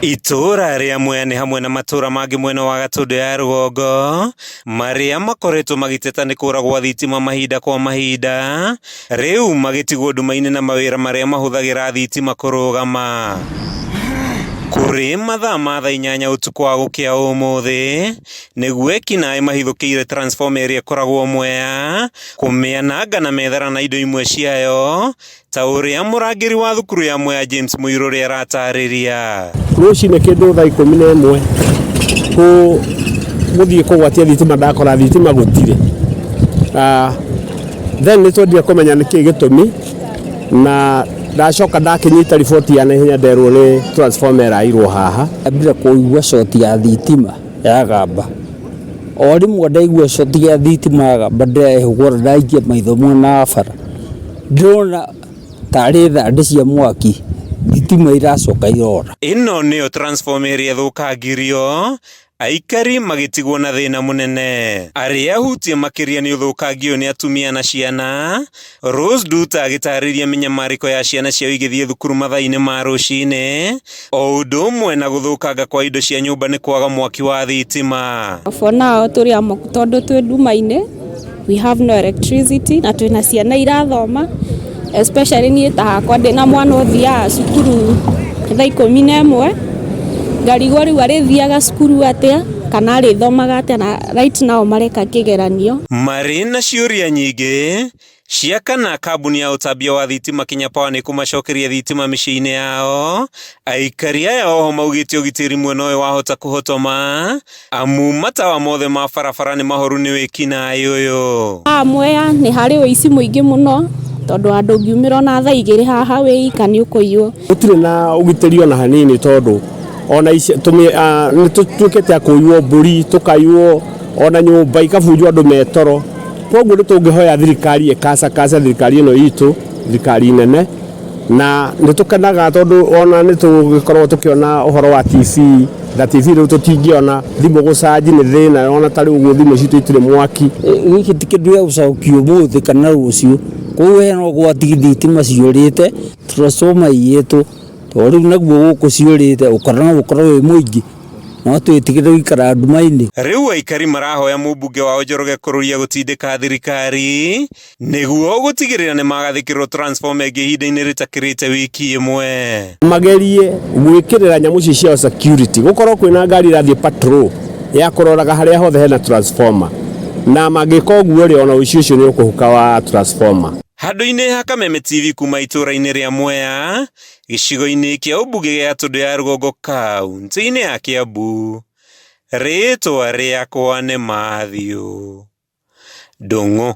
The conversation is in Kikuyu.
Itũũra rĩa Mwea nĩ hamwe na matũũra mangĩ mwena wa Gatũndũ ya rũgongo marĩa makoretwo magĩteta nĩ kũra gwa thitima mahinda kwa mahinda, rĩu magĩtigwo nduma-inĩ na mawĩra marĩa mahũthagĩra thitima kũrũgama. Kũrĩ mathaa ma thaa 8 ũtukũ wa gũkĩa ũmũthĩ, nĩguo ekinaĩ mahithũkĩire transformer ĩrĩa ĩkoragwo Mwea, kũmĩananga na methara na indo imwe ciayo, ta ũrĩa mũrangĩri wa thukuru ya Mwea James Mũirũrĩ aratarĩria. Rũcinĩ kĩndũ thaa 11 gũthiĩ kũgwatia thitima ndakora thitima gũtirĩ. Then nĩ twendire kũmenya nĩkĩ gĩtũmi na ndacoka ndakĩnyita riboti ya naihenya nderwo nĩ transformer ĩrairwo haha. Ndambire kũigua coti ya thitima yagamba, o rĩmwe ndaigua coti ya thitima yagamba ndĩrehũgũra ndaikia maitho mwena wa bara, ndĩrona tarĩ thandĩ cia mwaki thitima iracoka irora. Ĩno nĩyo transformer ĩrĩa ĩthũkangirio aikari magĩtigwo na thĩna mũnene. Arĩa ahutie makĩria nĩ ũthũkangia ũyũ nĩ atumia na ciana. Rose Nduta agĩtarĩria mĩnyamarĩko ya ciana ciao igĩthiĩ thukuru mathaa-inĩ ma rũcinĩ, o ũndũ ũmwe na gũthũkanga kwa indo cia nyũmba nĩ kwaga mwaki wa thitima. For now tũrĩ amoku tondũ twĩ nduma-inĩ, we have no electricity na twĩna ciana irathoma, especially niĩ ta hakwa ndĩna mwana ũthiaga cukuru thaa 11, ngarigwo rĩu arĩthiaga cukuru atĩa kana arĩthomaga atĩa na right now mareka kĩgeranio. Marĩ na ciũria nyingĩ cia kana kambuni ya ũtambia wa thitima Kenya Power nĩ kũmacokeria thitima mĩciĩ-inĩ yao, aikari aya oho maugĩte ũgitĩri mwena ũyũ wahota kũhotoma amu matawa mothe ma barabara nĩ mahoru nĩ wĩkinaĩ ũyũ. Haha Mwea nĩ harĩ ũici mũingĩ mũno tondũ andũ ũngiumĩra ona thaa 2 haha wĩ ika nĩ ũkũiywo. Gũtirĩ na ũgitĩri ona hanini tondũ ona nĩ tũtuĩkĩte a kũiywo mbũri, tũkaiywo ona nyũmba ikabunjwo andũ me toro. Koguo nĩ tũngĩhoya thirikari ĩkacakace thirikari ĩno itũ, thirikari nene, na nĩ tũkenaga tondũ ona nĩ tũgĩkoragwo tũkĩona ũhoro wa TV, na TV rĩu tũtingĩona, thimũ gũcanji nĩ thĩna, ona ta rĩu ũguo thimũ citũ itirĩ mwaki. Gĩkĩ ti kĩndũ gĩa gũcokio ũmũthĩ kana rũciũ, koguo hena ũgwati thitima ciũrĩte, transformer iyĩtwo, tondũ rĩu naguo gũkũ ciũrĩte ũkora no ũkorwo wĩ mũingĩ, no twĩtigĩre gũikara nduma-inĩ. Rĩu aikari marahoya mũmbunge wao Njoroge Kũrũria gũtindĩka thirikari nĩguo gũtigĩrĩra nĩ magathĩkĩrwo transformer ĩngĩ ihinda-inĩ rĩtakĩrĩte wiki ĩmwe. Magerie gwĩkĩrĩra nyamũ ici ciao security, gũkorwo kwĩna ngari ĩrathiĩ patrol ya kũroraga harĩa hothe hena transformer, na mangĩka ũguo rĩ, ona ũici ũcio nĩ ũkũhuka wa transformer. Handũ-inĩ ha Kameme TV kuma itũũra-inĩ rĩa Mwea, gĩcigo-inĩ kĩa ũmbunge gĩa Gatũndũ ya rũgongo kaunti-inĩ ya Kiambu, rĩtwa rĩakwa nĩ Matthew Ndung'u.